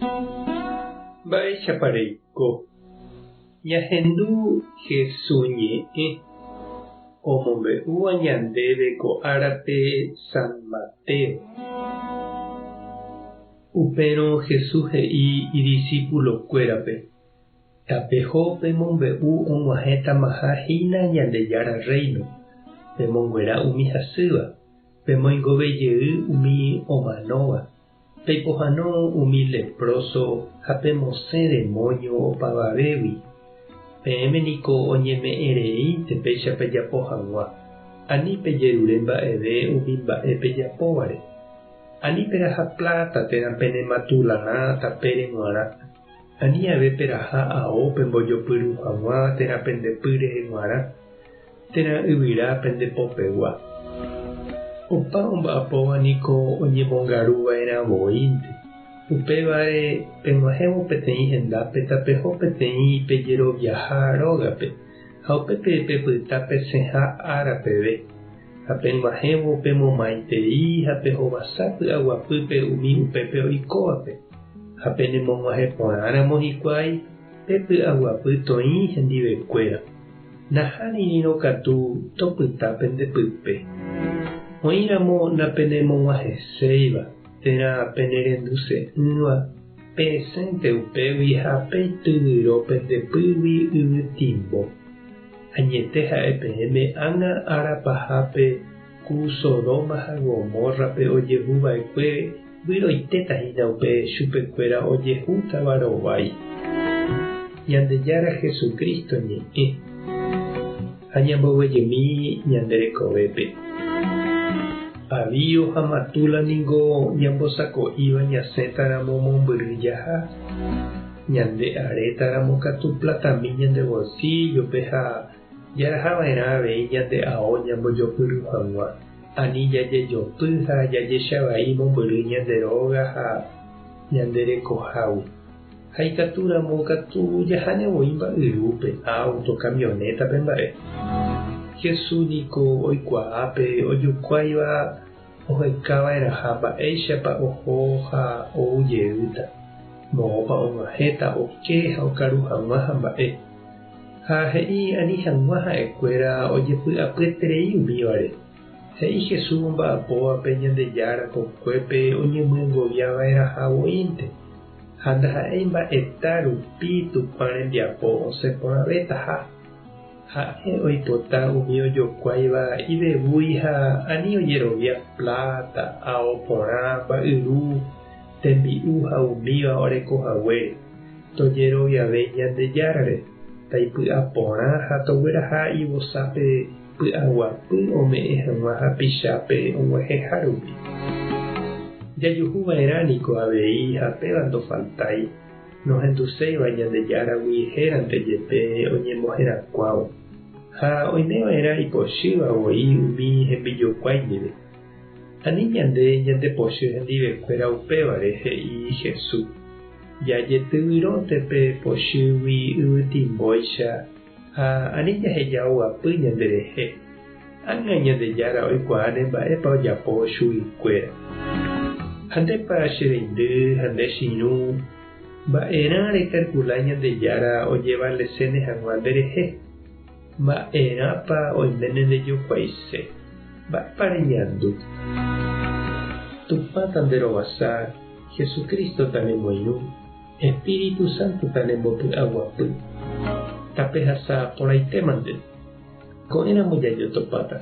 Mba'éichapa reiko? Ñahendu Hesu ñe'ẽ omombe'úva ñandéve ko árape San Mateo. Upérõ Jesús he'i idisípulokuérape, Tapeho pemombe'u og̃uahẽtamaha hína Ñandejára Rréino, pemonguera umi hasýva, pemoingove jey umi omanóva, Peipohãno umi lepróso ha pemosẽ demóño opavavégui. Peẽme niko oñeme'ẽ reínte péicha pejapo hag̃ua. Ani pejerure mba'eve umi mba'e pejapóvare. Ani peraha pláta térã pene matularã tapére g̃uarã. Ani ave peraha ao pembojopyru hag̃ua térã pende py rehe g̃uarã. Térã yvyra pende popegua. Opa omba'apóva niko oñemongaru va'erã voínte. Upévare peg̃uahẽvo peteĩ hendápe tapeho peteĩ pejeroviaha rógape, ha upépe pepyta pesẽha ára peve. Ha peg̃uahẽvo pemomaitei ha pehovasa py'aguapýpe umi upépe oikóvape. Ha penemog̃uahẽ porãramo hikuái, pe py'aguapy toĩ hendivekuéra. Nahánirirõ katu topyta pende pype. Oĩramo napenemog̃uahẽséiva térã penerenduse'ỹva, pesẽnte upégui ha peityvyro pende pýgui yvytimbo. Añete ha'e peẽme ág̃a ára pahápe ku Sodoma ha Gomórrape ojehu va'ekue vyroitéta hína upe chupekuéra ojehútava rovái. Ñandejára Jesucristo ñe'ẽ ha ñamboguejymi ñande rekovépe. Avío ha matúla ningo ñambosako'íva ñasẽtaramo mombyry jaha, ñande arétaramo katu platami ñande bolsillo-pe ha Jaraha va'erã avei ñande ao ñambojopyru hag̃ua, ani jajejopy ha jajecha vai mombyry ñande róga ha ñande rekohágui. Ha ikatu ramo katu jaháne voi mba'yrúpe, áuto, kamionétape mba'e. Jesús niko oikuaa pe ojokuáiva oheka va'erãha mba'éichapa oho ha ou jeýta, moõpa og̃uahẽta oke ha okaru hag̃ua ha mba'e. Ha he'i ani hag̃ua ha'ekuéra ojepy'apyeterei umívare. He'i Jesús omba'apóvape Ñandejára kokuépe oñemyengoviava'erãha voínte, ha ndaha'éi mba'eta rupi Tupã rembiapo osẽ porãvétaha. Ha'e oipota umi ojokuáiva ivevúi ha ani ojerovia pláta, ao porã, mba'yru, tembi'u ha umíva oreko haguére. Tojeroviave Ñandejárare, taipy'a porã ha togueraha ivosápe py'aguapy ome'ẽ hag̃ua hapichápe og̃uahẽha rupi. Jajuhu va'erã niko avei ha péva ndofaltái, nohenduséiva Ñandejáragui hérante jepe oñemoherakuãvo, ha oime va'erã ipochýva voi umi hembijokuái ndive. Ani ñande ñandepochy hendivekuéra upévare, he'i Jesús. Jajetyvyrõnte pe pochýgui yvytimbóicha ha ani jaheja oguapy ñanderehe. Ág̃a Ñandejára oikuaáne mba'épa ojapo chuguikuéra. Ha ndépa che reindy ha nde che irũ, mba'erã rekalkula Ñandejára ojevaleséne hag̃ua nderehe? Mba'erãpa oiméne ndejokuaise? Mba'épa reñandu? Tupã tanderovasa, Jesucristo tanemoirũ, Espíritu Santo tanembopy'aguapy. Tapehasa porãitémante. Ko'ẽramo jajotopáta.